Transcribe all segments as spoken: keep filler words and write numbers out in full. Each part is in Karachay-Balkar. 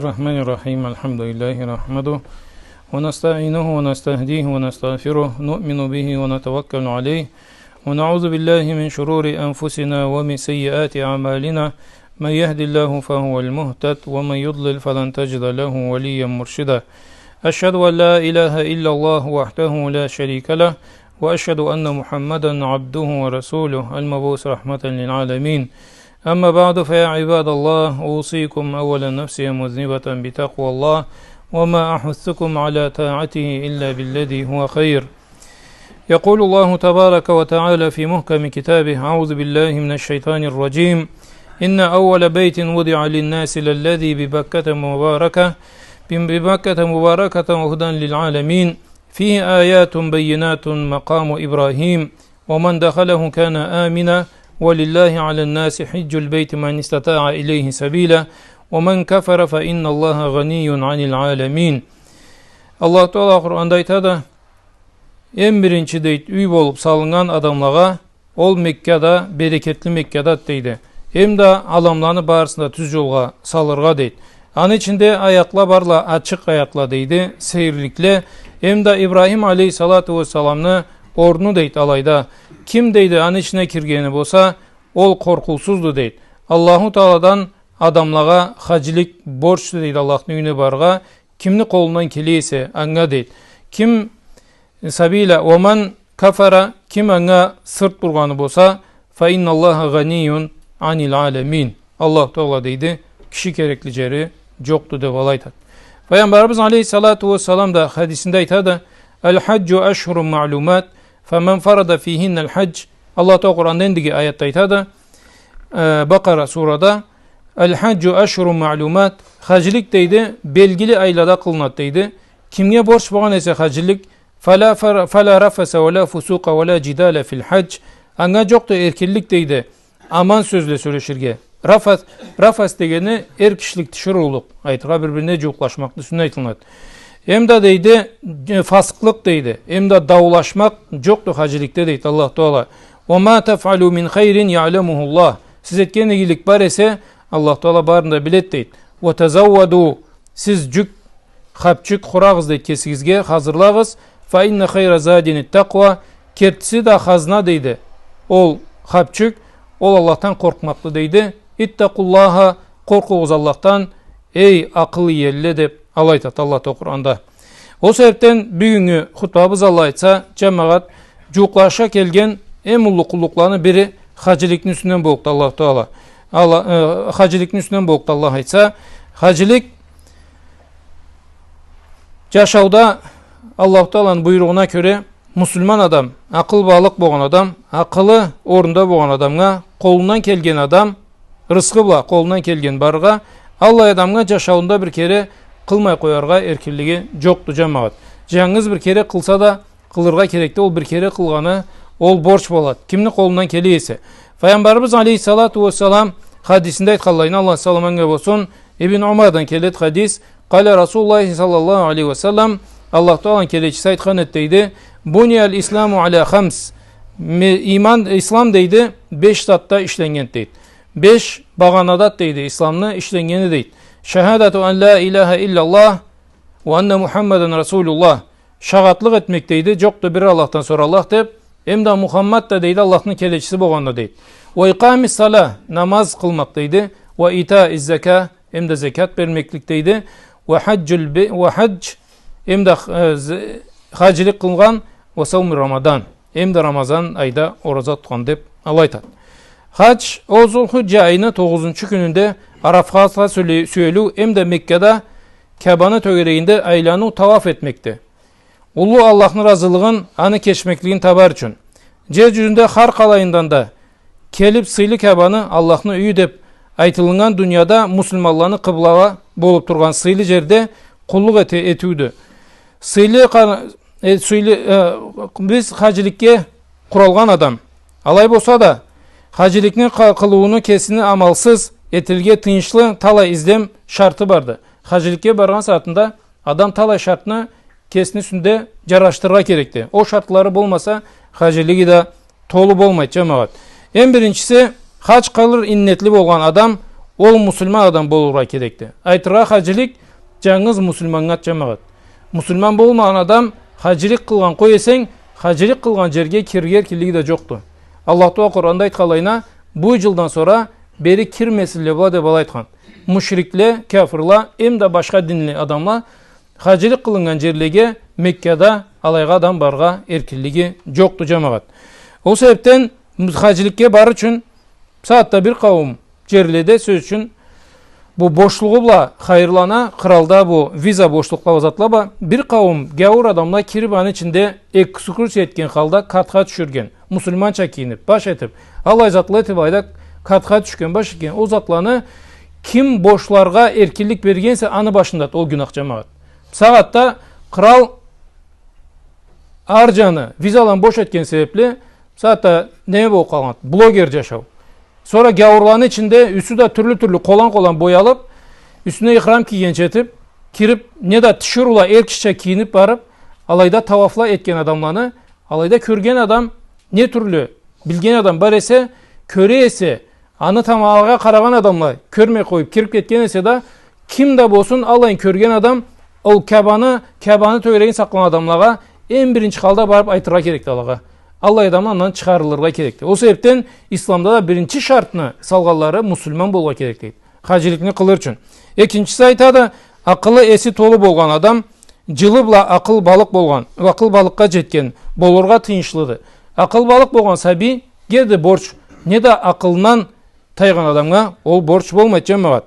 الرحمن الرحيم. الحمد لله نحمده ونستعينه ونستهديه ونستغفره، نؤمن به ونتوكل عليه، ونعوذ بالله من شرور أنفسنا ومن سيئات أعمالنا. من يهد الله فهو المهتد، ومن يضلل فلن تجد له وليا مرشدا. أشهد أن لا إله إلا الله وحده لا شريك له، وأشهد أن محمدا عبده ورسوله المبعوث رحمة للعالمين. أما بعد، فيا عباد الله، أوصيكم أولا نفسي مذنبة بتقوى الله، وما أحثكم على طاعته إلا بالذي هو خير. يقول الله تبارك وتعالى في محكم كتابه: أعوذ بالله من الشيطان الرجيم. إن أول بيت وضع للناس للذي ببكة مباركة، ببكة مباركة وهدى للعالمين، فيه آيات بينات مقام إبراهيم، ومن دخله كان آمنا، ولله على الناس حج البيت من استطاع إليه سبيلا، ومن كفر فإن الله غني عن العالمين. Аллаху Таала Къуранда айтады: «Эм биринчи, — дейди, — юй болуп салыннган адамлагъа, ол Меккада, берекетли Меккада, — дейди, — эм да адамланы барысын да тюз джолгъа салыргъа», — дейди. Аны ичинде аятла барла, ачыкъ аятла, дейди, сейирликле. Эм да Ибрахим алейхиссалату уассаламны орну, дейди, алайда. Ким, дейди, аны ичине киргени болса, ол къоркъуусузду, дейди. Аллаху Тааладан адамлагъа хаджилик борчду, дейди, Аллахны юйюне барыргъа. Кимни къолундан келе эсе, анга, дейди. Ким сабийла, «Ва ман кафара», ким анга сырт бургъаны болса, «фа инна Аллаха гъанийюн анил аламин». Аллаху Таала, дейди, киши керекли джери джокъду, деп алай айтады. Пайгъамбарыбыз алейхиссалату уассалам да хадисинде айтады: «Аль-хаджу ашхурун маълумат, фа ман фарада фихинна аль-хадж». Аллаху Таала Къуранда эндиги аятда айтады, э, Бакъара сурада: «Аль-хаджу ашхурун маълумат». Хаджилик, дейди, белгили айлада къылынады, дейди. Кимге борч болгъан эсе хаджилик, «Фала фар-, фала рафаса вала фусукъа вала джидала фил хадж». Анга джокъду эркинлик, дейди, аман сёзле сёлеширге. Рафас, рафас дегени эр кишилик, тиширыулукъ. Айтыргъа, бир-бирине джууукълашмакъны юсюнден айтылынады. Эм да, дейди, э, фасыкълыкъ, дейди, эм да даулашмакъ джокъду хаджиликде, дейди Аллаху Таала. «Ва ма тафъалу мин хайрин яъламуху Аллах». Сиз этген игилик бар эсе, Аллаху Таала барын да биледи, дейди. «Ва тазавваду», сиз джюк, хапчюк къурагъыз, дейди, кесигизге хазырлагъыз. «Фа инна хайра задини такъва». Кертиси да хазна, дейди, ол хапчюк, ол Аллахдан къоркъмакъды, дейди. «Иттакъуллаха», къоркъугъуз Аллахдан, эй акъыл иелиле, деп алай айтады Аллаху Таала Къуранда. Ол себепден бюгюннгю хутбабыз, Аллах айтса, джамагъат, джууукълашха келген эм уллу къуллукъланы бири хаджиликни юсюнден боллукъду Аллаху Таала. Алла-, э, хаджиликни юсюнден боллукъду, Аллах айтса. Хаджилик джашауда Аллаху Тааланы буйругъуна кёре муслиман адам, акъыл балыкъ болгъан адам, акъылы орнунда болгъан адамгъа, къолундан келген адам, рысхы бла къолундан келген барыргъа, аллай адамгъа джашауунда бир кере къылмай къояргъа эркинлиги джокъду, джамагъат. Джангыз бир кере къылса да, къылыргъа керекди, ол бир кере къылгъаны, ол борч болады, кимни къолундан келе эсе. Пайгъамбарыбыз алейхиссалату уассалам хадисинде айтханлайына, Аллахны саламы анга болсун, Ибн Умардан келеди хадис, «Къала Расулуллахи саллаллаху алейхи ва саллам», Аллаху Тааланы келечиси айтхан эди, дейди: «Бунияль исламу аля хамс». Ме-, иман, ислам, дейди, беш затда ишленнген, дейди. Беш багъанада, дейди, исламны ишленнгени, дейди. «Шахадату ан ла илаха иллаллах ва анна Мухаммадан Расулуллах». Шагъатлыкъ этмек, дейди, джокъду бир Аллахдан сора Аллах деп, эм да Мухаммад да, дейди, Аллахны келечиси болгъанына, дейди. «Ва икъамис сала», намаз къылмакъ, дейди. «Ва итаиз зака», эм да зекят бермеклик, дейди. «Ва хаджул бе-, ва хадж», эм да, э, з-, хаджилик къылгъан, «ва сауми Рамадан», эм да Рамазан айда ораза тутхан, деп алай айтады. Хадж, ол Зулхиджа айны тогъузунчу кюнюнде Арафатха сюелю-, сюелю, эм да Меккада Каабаны тёгерегинде айланыу, тауаф этмекди. Уллу Аллахны разылыгъын, аны кечмеклигин табар ючюн. Джер джюзюнде хар къалайындан да келип, сыйлы Каабаны, Аллахны юйю деп айтылыннган, дунияда муслиманланы къыблала болуп тургъан сыйлы джерде къуллукъ эте-, этиудю. Сыйлы къа-, э, сыйлы, э, биз хаджиликге къуралгъан адам. Алай болса да, хаджиликни къа-, къылыуну кесини амалсыз этилирге тыйыншлы талай излем, шарты барды. Хаджиликге баргъан сагъатында адам талай шартны кесини юсюнде джарашдырыргъа керекди. Ол шартлары болмаса, хаджилиги да толу болмайды, джамагъат. Эм биринчиси, хадж къылыр иннетли болгъан адам Ол муслиман адам болургъа керекди. Айтыргъа, хаджилик джангыз муслиманнга, джамагъат. Муслиман болмагъан адам хаджилик къылгъан къой эсенг, хаджилик къылгъан джерге кирирге эркинлиги да джокъду. Аллах Тагъала Къуранда айтханлайына, бу джылдан сора бери кирмесинле была деб алай айтхан. Мушрикле, кяфырла, эм да башха динли адамла хаджилик къылыннган джерлеге, Меккада, алайгъа адам барыргъа эркинлиги джокъду, джамагъат. Ол себебден хаджиликге барыр ючюн сагъатда бир къауум джерледе, сёз ючюн, бу бошлугъу бла хайырлана, къралда бу виза бошлукъла, затла бла, бир къауум гяуур адамла кириб, аны ичинде экскурсия этген халда картха тюшюрген, муслиманча кийиниб, баш этиб, аллай затла этиб, алайда картха тюшген, баш этген, ол затланы ким бошларгъа эркинлик берген эсе, аны башындады ол гюнах, джамагъат. Сагъатда кърал ар джаны визаланы бош этген себебли, сагъатда неме болуб къалгъан, блогер джашау. Сора гяуурланы ичинде юсю да тюрлю-тюрлю, къолан-къолан боялыб, юсюне ихрам кийгенча этиб, кириб, неда тиширыула эр кишича кийиниб барыб, алайда тауафла этген адамланы, алайда кёрген адам, не тюрлю билген адам бар эсе, кёре эсе, аны тамагъа къарагъан адамла кёрмей къоюб кириб кетген эсе да, ким да болсун, алайын кёрген адам, ол Кябаны, Кябаны тёгерегин сакълагъан адамлагъа эм биринчи халда барыб айтыргъа керекди алагъа. Аллай адамла андан чыгъарылыргъа керекди. Ол себебден исламда да биринчи шартны салгъанлары муслиман болургъа керекди хаджиликни къылыр ючюн. Экинчиси айтады, акъылы, эси толу болгъан адам, джылы бла акъылбалыкъ болгъан, акъылбалыкъгъа джетген болургъа тыйыншлыды. Акъылбалыкъ болгъан сабийге да борч, неда акъылындан тайгъан адамгъа ол борч болмайды, джамагъат.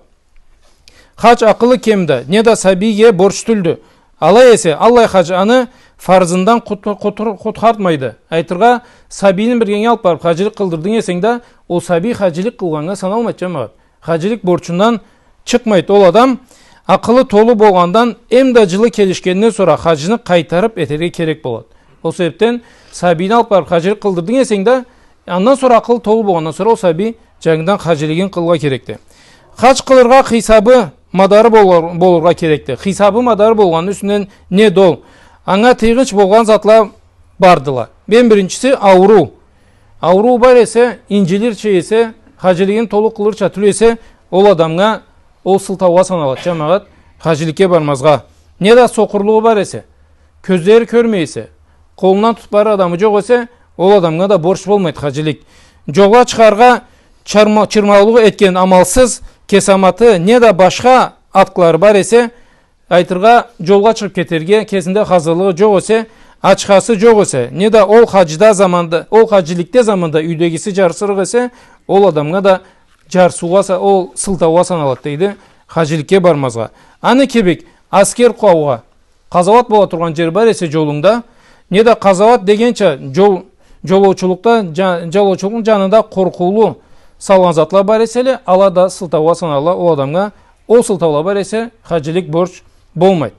Хадж акъылы кемде, неда сабийге борч тюлдю. Алай эсе, аллай хадж аны фарзындан къут-, къутур-, къутхартмайды. Айтыргъа, сабийни биргенге алыб барыб хаджилик къылдырдынг эсенг да, ол сабий хаджилик къылгъаннга саналмайды, джамагъат. Хаджилик борчундан чыкъмайды ол адам. Акъылы толу болгъандан эм да джылы келишгенден сора хаджны къайтарыб этерге керек болады. Ол себебден сабийни алыб барыб хаджилик къылдырдынг эсенг да, андан сора, акъылы толу болгъандан сора, ол сабий джангыдан хаджилигин къылыргъа керекди. Хадж къылыргъа хисабы, мадары болур-, болургъа керекди. Хисабы, мадары болгъанны юсюнден неди ол? Анга тыйгъынч болгъан затла бардыла. Эм биринчиси, ауруу. Ауруу бар эсе, инджилирча эсе, хаджилигин толу къылырча тюл эсе, ол адамгъа ол сылтаугъа саналады, джамагъат, хаджиликге бармазгъа. Неда сокъурлугъу бар эсе, кёзлери кёрмей эсе, къолундан тутуб барыр адамы джокъ эсе, ол адамгъа да борч болмайды хаджилик. Джолгъа чыгъаргъа чарма-, чырмаулукъ этген амалсыз, кесаматы, неда башха актлары бар эсе, айтыргъа, джолгъа чыгъыб кетерге кесинде хазырлыгъы джокъ эсе, ачхасы джокъ эсе, неда ол хаджда заманда, ол хаджиликде заманда юйдегиси джарсырыкъ эсе, ол адамгъа да джарсыугъа са-, ол сылтаугъа саналады, дейди, хаджиликге бармазгъа. Аны кибик, аскер къуугъа, къазауат бола тургъан джер бар эсе джолунгда, неда къазауат дегенча джол, джолоучулукъда, джа-, джолоучулукъну джанында къоркъуулу салгъан затла бар эселе, ала да сылтаугъа санала ол адамгъа. Ол сылтаула бар эсе, хаджилик борч болмайды.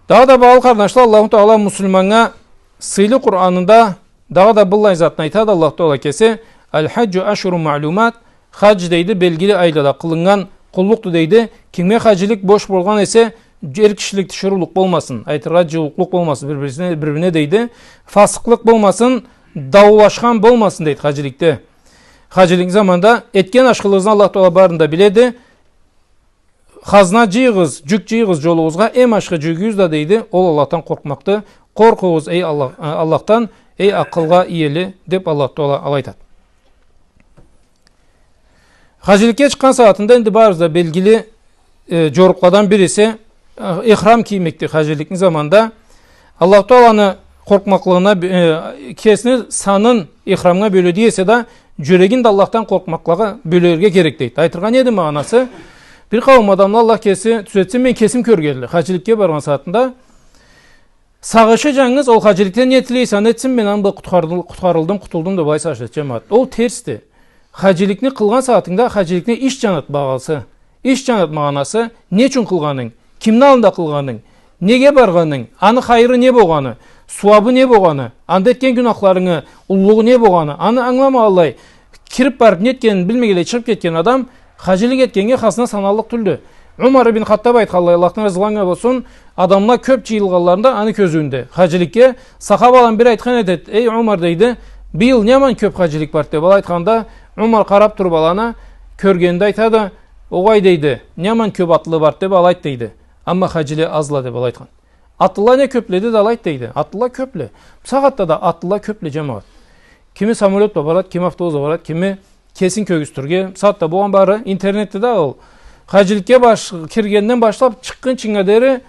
Дагъыда, багъалы къарнашла, Аллаху Тагъала муслиманнга сыйлы Къуранында дагъыда быллай затны айтады Аллаху Тагъала кеси: «Аль-хаджу ашхурун маълумат», хадж, дейди, белгили айлада къылыннган къуллукъду, дейди. Кимге хаджилик борч болгъан эсе, эр кишилик тиширыулукъ болмасын, айтыргъа, джууукълукъ болмасын бир-бирине, бир-бирине, дейди. Фасыкълыкъ болмасын, даулашхан болмасын, дейди, хаджиликде. Хаджилик заманда этген ашхылыгъызны Аллаху Тагъала барын да биледи. Хазна джыйыгъыз, джюк джыйыгъыз джолугъузгъа, эм ашхы джюгюгюз да, дейди, ол Аллахдан къоркъмакъды. Къоркъугъуз, эй Аллах, э, Аллахдан, эй акъылгъа иели, деб Аллаху Тагъала алай айтады. Хаджиликге чыкъгъан сагъатында энди барыбыз да белгили, э, джорукъладан бириси, э, ихрам киймекди хаджиликни заманда. Аллаху Тагъаланы къоркъмакълыгъына, э, кесини санын ихрамгъа бёледи эсе да, джюрегин да Аллахдан къоркъмакълыкъгъа бёлерге керек, дейди. Айтыргъа, неди магъанасы? Бир къауум адамла, Аллах кеси тюзетсин, мен кесим кёргенле, хаджиликге баргъан сагъатында сагъышы джангыз ол хаджиликде не тилей эсе аны этсин, мен аны бла къутхарыл-, къутхарылдым, къутулдум деб алай сагъыш этеди, джамагъат. Ол терсди. Хаджиликни къылгъан сагъатынгда хаджиликни ич джанатмагъасы, ич джанатмагъанасы, не ючюн къылгъанынг, кимни аллында къылгъанынг, неге баргъанынг, аны хайыры не болгъаны, сууабы не болгъаны, анда этген гюнахларынгы уллулугъу не болгъаны, аны ангыламагъанлай, кириб барыб, не этгенин билмегенлей чыгъыб кетген адам хаджилик этгеннге хазна саналлыкъ тюлдю. Умар ибн Хаттаб айтханлай, Аллахдан разылыкъ анга болсун, адамла кёб джыйылгъанларында аны кёзюуюнде хаджиликге, сахабаланы бири айтхан этеди: «Эй Умар, — дейди, — быйыл не аман кёб хаджилик барды», — деб алай айтханда, Умар къараб туруб аланы кёргенинде айтады: Огъай, дейди, не аман кёп атлы барды деб алайды, дейди. Амма хаджиле азла деб алай айтхан. Атлыла не кёпледи да алайды, дейди. Атлыла кёпле. Бусагъатда да атлыла кёпле, джамагъат. Кими самолёт бла барады, кими автобус бла барады, кими кесин кёргюзтюрге. Бусагъатда болгъан бары интернетде да ол. Хаджиликге баш-, киргенден башлаб чыкъгъынчынга дери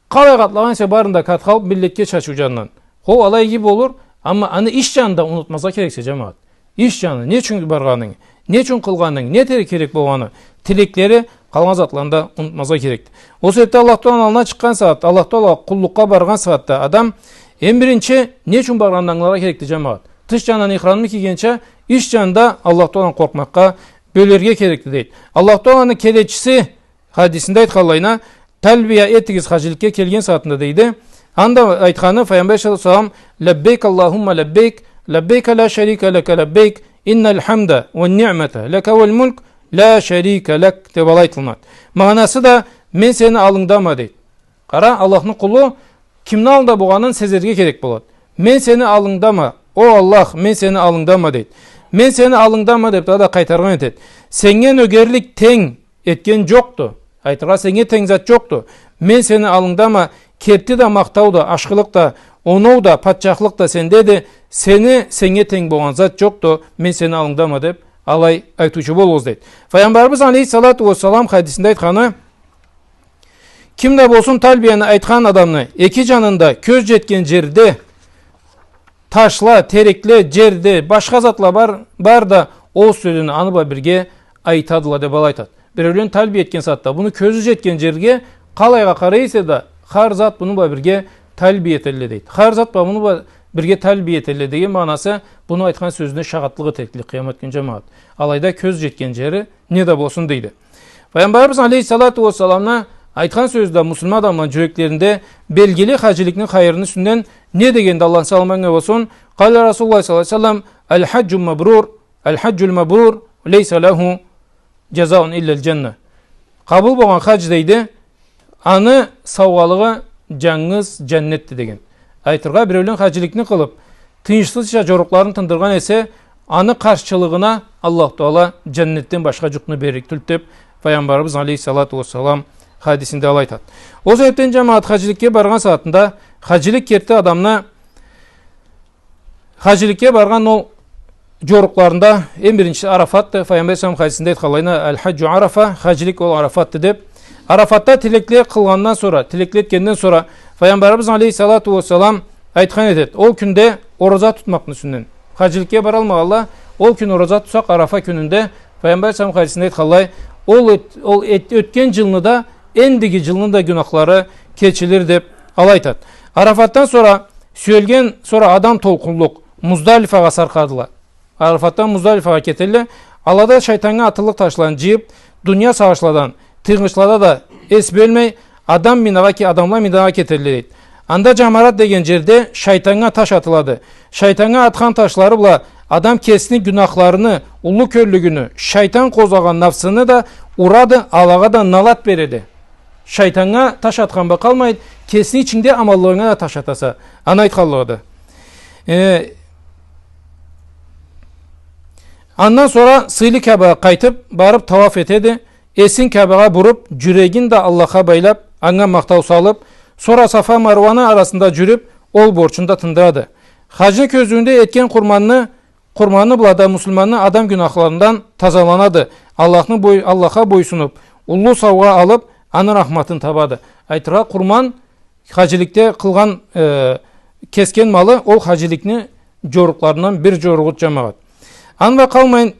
къалай къатлагъан эсе барын да къатхалыб миллетге чачыу джанындан. Хо, алай иги болур, амма аны иш джанында унутмазгъа керексе, джамагъат. Иш джаны, не ючюн баргъанынг, не ючюн къылгъанынг, не этерге керек болгъаны, тилеклери, къалгъан затланы да унутмазгъа керекди. Ол себебден Аллах Тааланы аллына чыкъгъан сагъат, Аллах Таала къуллукъгъа баргъан сагъатда адам эм биринчи не ючюн баргъанын ангыларгъа керекди, джамагъат. Тыш джанындан ихрамны кийгенча, ич джанында Аллах Тааланы къоркъмакъгъа бёлерге керекди, дейди. Аллах Тааланы келечиси хадисинде айтханлайына, талбия этигиз хаджиликге келген сагъатында, дейди. Анда айтханы, Файгъамбар саллаллаху алейхи ва саллам, «Лаббейк Аллахумма лаббейк, лаббейка ла шарика лака лаббейк, иннал хамда ва ниъмата лака вал мулк, ла шарика лак», деб алай айтылынады. Магъанасы да, «Мен сени аллынгдама», дейди. Къара, Аллахны къулу кимни аллында болгъанын сезерге керек болады. «Мен сени аллынгдама, о Аллах, мен сени аллынгдама», дейди. «Мен сени аллынгдама», деб, дагъыда къайтаргъан этеди. «Сеннге нёгерлик, тенг этген джокъду. Айтыргъа, сеннге тенг зат джокъду. Мен сени аллынгдама, керти да, махтау да, ашхылыкъ да, оноу да, патчахлыкъ да сендеди. Сени, сеннге тенг болгъан зат джокъду. Мен сени аллынгдама», деб, алай айтыучу болугъуз, дейди. Файгъамбарыбыз алейхиссалату уассалам хадисинде айтханы, ким да болсун талбияны айтхан адамны эки джанында кёз джетген джерде ташла, терекле, джерде башха затла бар, бар да ол сёзню аны бла бирге айтадыла, деб алай айтады. Биреулен талбия этген сагъатда, муну кёзю джетген джерге къалайгъа къарай эсе да, хар зат муну бла бирге талбия этелле, дейди. Хар зат бла муну бла бирге талбия этелле деген магъанасы, муну айтхан сёзюне шагъатлыкъ этерикди къыямат кюн, джамагъат. Алайда кёз джетген джери не да болсун, дейди. Файгъамбарыбыз алейхиссалату уассаламны айтхан сёзю да муслиман адамланы джюреклеринде белгили хаджиликни хайырыны юсюнден не дегенди, Аллахны саламы анга болсун. Къала Расулуллах саллаллаху алейхи ва саллам, «Аль-хаджу мабрур, аль-хаджу мабрур, лейса лаху джазаун илляль джанна». Къабыл болгъан хадж, дейди, аны саугъалыгъы джангыз джаннетди деген. Айтыргъа, биреулен хаджиликни къылыб, тыйыншлыча джорукъларын тындыргъан эсе, аны къаршчылыгъына Аллаху Таала джаннетден башха джукъну берлик тюлдю деб, Файгъамбарыбыз алейхиссалату уассалам хадисинде алай айтады. Ол себебден, джамагъат, хаджиликге баргъан сагъатында, хаджилик керти адамны Хаджиликге баргъан ол джорукъларында эм биринчиси Арафатды. Файгъамбар саллаллаху алейхи ва саллам хадисинде айтханлайына, «Аль-хаджу Арафа», хаджилик ол Арафатды деб. Арафатда тилекле къылгъандан сора, тилекле этгенден сора, Файгъамбарыбыз алейхиссалату уассалам айтхан этеди. Ол кюнде ораза тутмакъны юсюнден. Хаджиликге баралмагъанла, ол кюн ораза тутсакъ, Арафа кюнюнде, Файгъамбар саллаллаху алейхи ва саллам хадисинде айтханлай, ол эт-, ол эт-, ётген джылны да, эндиги джылны да гюнахлары кечилир деб алай айтады. Арафатдан сора Сюелген сора адам толкъунлукъ Муздалифагъа саркъадыла. Арафатдан Муздалифагъа кетелле. Алада шайтаннга атыллыкъ ташланы джыйыб, дуния сагъышладан, тыйыншлада да эс бёлмей, адам Минагъа ке-, адамла Минагъа кетелле, дейди. Анда Джамарат деген джерде шайтаннга таш атылады. Шайтаннга атхан ташлары бла адам кесини гюнахларыны, уллу кёллюгюню, шайтан къозгъагъан нафсыны да урады, алагъа да налат береди. Шайтаннга таш атхан бла къалмайды, кесини ичингде аманлыгъынга да таш атаса. Аны айтханлыгъыды. Э, андан сора сыйлы Каабагъа къайтыб, барыб тауаф этеди. Эсин Каабагъа буруб, джюрегин да Аллахха байлаб, анга махтау салыб, сора Сафа Марваны арасында джюрюб, ол борчун да тындырады. Хаджны кёзюуюнде этген къурманны Къурманы бла да муслиманны адам гюнахларындан тазаланады. Аллахны бой-, Аллахха бойсунуб, уллу саугъа алыб, аны рахматын табады. Айтыргъа, къурман хаджиликде къылгъан, э, кесген малы, ол хаджиликни джорукъларындан бир джоругъуду, джамагъат. Аны бла къалмайын,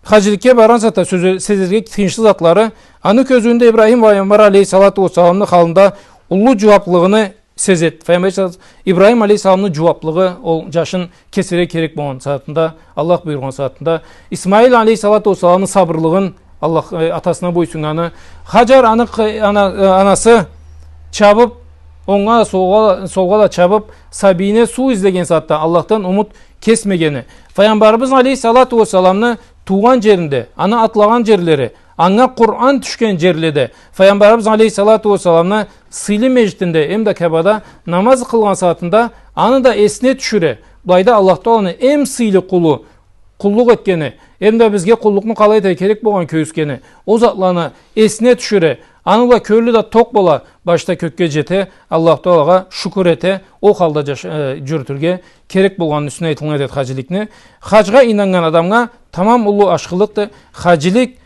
хаджиликге баргъан сагъатда сёзе-, сезерге тыйыншлы затлары, аны кёзюуюнде Ибрахим пайгъамбар алейхиссалату уассаламны халында уллу джууаблыгъыны сезет. Файгъамбар алейхиссалам, Ибрахим алейхиссаламны джууаблыгъы, ол джашын кесерге керек болгъан сагъатында, Аллах буюргъан сагъатында, Исмаил алейхиссалату уассаламны сабырлыгъын, Аллах, э, атасына бойсуннганы, Хаджар аны къы-, ана-, э, анасы чабыб, онга да, солгъа, солгъа да чабыб, сабийине суу излеген сагъатда Аллахдан умут кесмегени, Файгъамбарыбыз алейхиссалату уассаламны туугъан джеринде, аны атлагъан джерлери, анга Къуран тюшген джерледе, Файгъамбарыбыз алейхиссалату уассаламны сыйлы межгитинде, эм да Каабада намаз къылгъан сагъатында аны да эсине тюшюре, былайда Аллах Тааланы эм сыйлы къулу, къуллукъ этгени, Эм да бизге къуллукъну къалай этерге керек болгъан кёргюзгени, ол затланы эсине тюшюре, аны бла кёлю да токъ бола, башда кёкге джете, Аллаху Таалагъа шукур эте, ол халда джаш-, э, джюрютюрге керек болгъанны юсюне айтылгъан этеди хаджиликни. Хаджгъа ийнаннган адамгъа тамам уллу ашхылыкъды. Хаджилик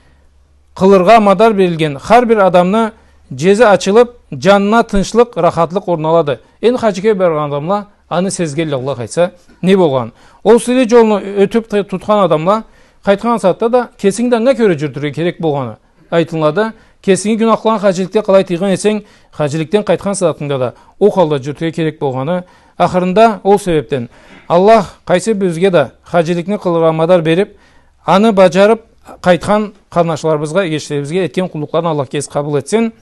къылыргъа мадар берилген, хар бир адамны джези ачылыб, джанына тынчлыкъ, рахатлыкъ орун алады. Энди хаджге баргъан адамла аны сезгелле, Аллах айтса, не болгъан. Ол сыйлы джолну ётюб т-, тутхан адамла къайтхан сагъатда да кесинги да анга кёре джюрютюрге керек болгъаны айтылады. Кесинги гюнахларынг хаджиликде къалай тыйгъан эсенг, хаджиликден къайтхан сагъатынгда да ол халда джюрютюрге керек болгъаны. Ахырында ол себебден Аллах къайсы бирибизге да хаджиликни къылыргъа мадар бериб, аны баджарыб къайтхан къарнашларыбызгъа, эгечлерибизге этген къуллукъларын Аллах кеси къабыл этсин.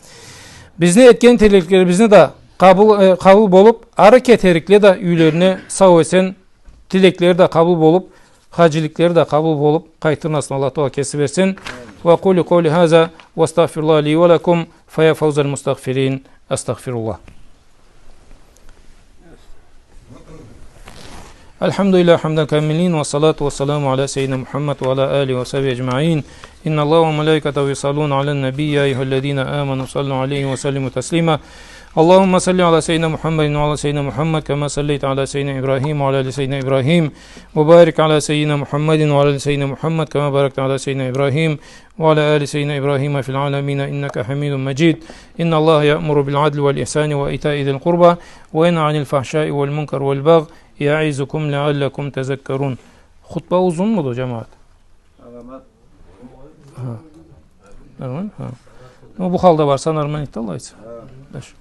Бизни этген тилеклерибизни да къабыл, э, къабыл болуб, ары кетерикле да юйлерине сау-эсен, тилеклери да къабыл болуб, хаджиликлери да къабыл болуб, къайтдырмасын Аллах Таала кеси берсин. وأقول قولي هذا وأستغفر الله لي ولكم، فيا فوز المستغفرين. أستغفر الله. الحمد لله حمدا كاملين، والصلاة والسلام على سيدنا محمد وعلى آله وصحبه أجمعين. إن الله وملائكته يصلون على النبي، يا أيها الذين آمنوا صلوا عليه وسلموا تسليما. اللهم صل على سيدنا محمد وعلى سيدنا محمد كما صليت على سيدنا إبراهيم وعلى آل سيدنا إبراهيم، وبارك على سيدنا محمد وعلى آل سيدنا محمد كما باركت على سيدنا إبراهيم وعلى آل سيدنا إبراهيم في العالمين إنك حميد مجيد. إن الله يأمر بالعدل والإحسان وإيتاء ذي القربى وينهى عن الفحشاء والمنكر والبغي يعظكم لعلكم تذكرون. Хутба узунмуду, джамагъат? Ха. Нормально? Ха. Ну, бу халда барса, нормально эди, Аллах айтса. Дальше.